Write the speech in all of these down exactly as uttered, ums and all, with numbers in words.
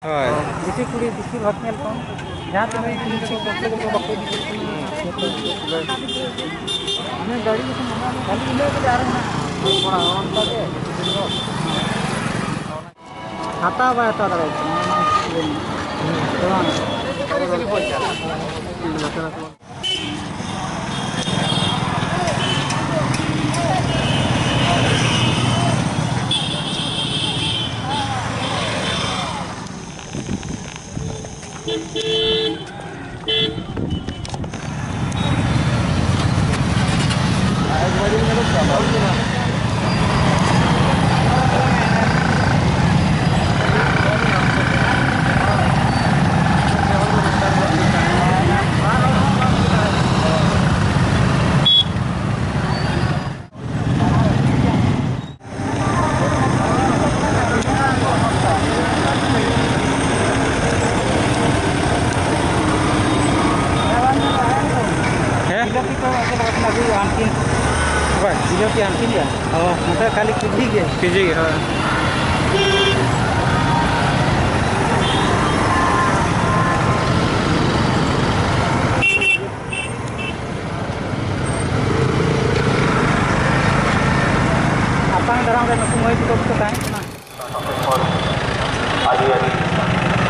ᱦᱳᱭ᱾ ᱵᱤᱴᱤ ᱠᱩᱲᱤ ᱵᱮᱥᱤᱨ ᱵᱷᱟᱜᱽ ᱧᱮᱞ ᱠᱚᱢ, ᱡᱟᱦᱟᱸ ᱛᱤᱱᱟᱹᱜ ᱠᱩᱲᱤ ᱠᱚ ᱵᱟᱠᱚ ᱤᱫᱤ ᱠᱚᱣᱟ᱾ ᱤᱱᱟᱹ ᱜᱟᱹᱰᱤ ᱡᱚᱠᱷᱚᱱ ᱢᱮᱱᱟᱜᱼᱟ, ᱠᱷᱟᱹᱞᱤ ᱤᱱᱟᱹ ᱜᱮ ᱟᱨ ᱦᱚᱸ ᱢᱮᱱᱟᱜᱼᱟ᱾ ᱦᱟᱛᱟᱣ ᱵᱟᱭ ᱦᱟᱛᱟᱣ ᱫᱟᱲᱮᱭᱟᱜ ᱠᱟᱱᱟ, ᱚᱱᱟ ᱤᱭᱟᱹ ᱢᱮᱱᱟᱜᱼᱟ᱾ ᱥᱮ ᱵᱟᱝ? ᱦᱮᱸ? ᱡᱤᱞᱟᱹᱯᱤ ᱠᱚ ᱪᱮᱫ ᱞᱮᱠᱟ ᱵᱤᱱ ᱟᱹᱜᱩᱭᱟ ᱟᱢᱠᱤᱱ? ᱚᱠᱚᱭ? ᱡᱤᱞᱟᱹᱯᱤ ᱟᱢᱠᱤᱱ ᱜᱮ? ᱚ, ᱱᱚᱛᱮ ᱠᱷᱟᱹᱞᱤ ᱠᱤᱡᱤ ᱜᱮ? ᱠᱤᱡᱤ ᱜᱮ, ᱦᱳᱭ᱾ ᱟᱛᱟᱝ ᱫᱟᱨᱟᱢ ᱨᱮ ᱱᱩᱠᱩ ᱢᱟᱹᱭ ᱛᱟᱠᱚ ᱠᱚ ᱛᱟᱦᱮᱸ ᱠᱟᱱᱟ᱾ ᱟᱹᱰᱤ ᱟᱹᱰᱤ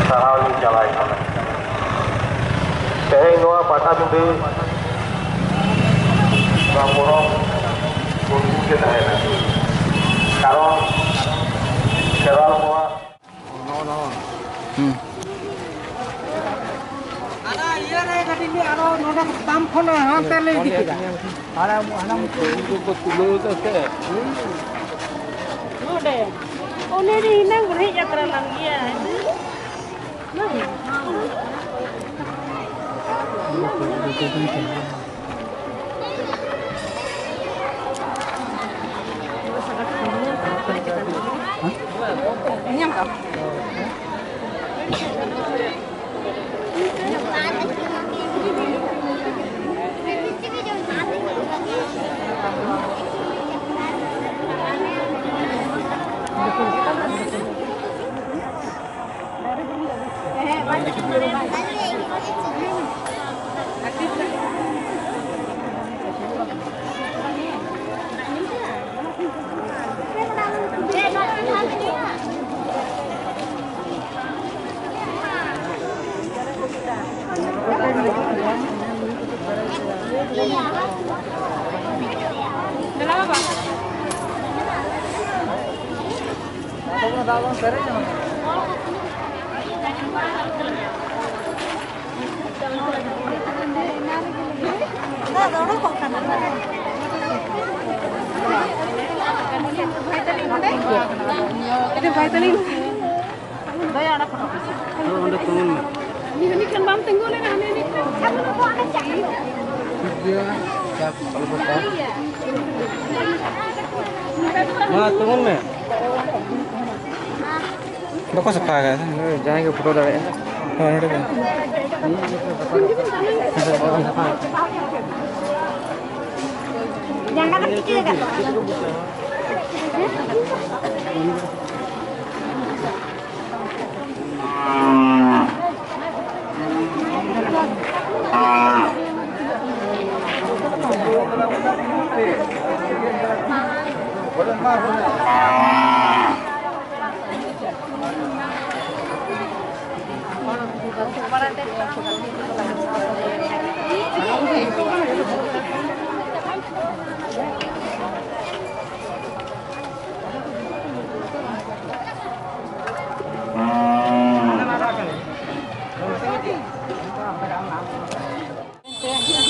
ᱥᱟᱨᱦᱟᱣ ᱞᱤᱧ ᱪᱟᱞᱟᱭ ᱠᱟᱱᱟ᱾ ᱛᱮᱦᱮᱧ ᱱᱚᱣᱟ ᱯᱟᱴᱟᱵᱤᱸᱫᱟᱹ ᱱᱚᱣᱟ ᱯᱚᱨᱚᱵᱽ ᱩᱱᱠᱩ ᱜᱮ ᱛᱟᱦᱮᱱᱟ᱾ ᱠᱟᱨᱚᱱ ᱠᱷᱮᱨᱣᱟᱞ ᱠᱚᱣᱟᱜ ᱦᱩᱸ᱾ ᱚᱱᱟ ᱤᱭᱟᱹ ᱨᱮ ᱠᱟᱹᱴᱤᱡ ᱟᱨᱚ ᱱᱚᱰᱮ ᱛᱟᱢ ᱠᱷᱚᱱ ᱦᱟᱱᱛᱮ ᱞᱮ ᱤᱫᱤ ᱠᱮᱫᱟ᱾ ᱦᱟᱱᱟ, ᱦᱟᱱᱟ ᱢᱩᱪᱟᱹᱫ ᱩᱱᱠᱩ ᱠᱚ ᱛᱩᱞᱟᱹᱣ ᱫᱟ ᱥᱮ᱾ ᱱᱚᱰᱮ᱾ ᱩᱱᱤ ᱫᱚ ᱦᱤᱱᱟᱹᱝ ᱵᱟᱹᱲᱤᱡ ᱡᱟᱛᱨᱟ ᱞᱟᱝ ᱜᱮᱭᱟ᱾ ᱚᱸᱰᱮ ᱛᱩᱢᱟᱹᱞ ᱢᱮ᱾ ᱩᱱᱤ ᱦᱟᱹᱱᱤ ᱴᱷᱮᱱ ᱵᱟᱢ ᱛᱤᱸᱜᱩ ᱞᱮᱱᱟ, ᱦᱟᱹᱱᱤ ᱦᱟᱹᱱᱤ ᱴᱷᱮᱱ᱾ ᱢᱟ ᱛᱩᱢᱟᱹᱞ ᱢᱮ᱾ ᱵᱟᱠᱚ ᱥᱟᱯᱷᱟ ᱟᱠᱟᱫᱟ᱾ ᱡᱟᱦᱟᱸᱭ ᱜᱮ ᱯᱷᱳᱴᱳ ᱫᱟᱲᱮᱭᱟᱜᱼᱟ᱾ ᱦᱳᱭ, ᱱᱚᱰᱮ ᱫᱚ᱾ ᱡᱟᱸᱜᱟ ᱫᱚ ᱪᱤᱠᱟᱹ ᱠᱟᱫᱟ?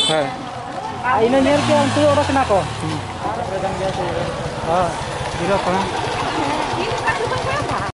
ᱦᱮᱸ᱾ ᱟᱨ ᱤᱱᱟᱹ ᱧᱮᱞ ᱛᱮ ᱩᱱᱠᱩ ᱚᱰᱚᱠ ᱮᱱᱟ ᱠᱚ᱾ ᱦᱮᱸ, ᱜᱤᱨᱟᱹ ᱠᱚ᱾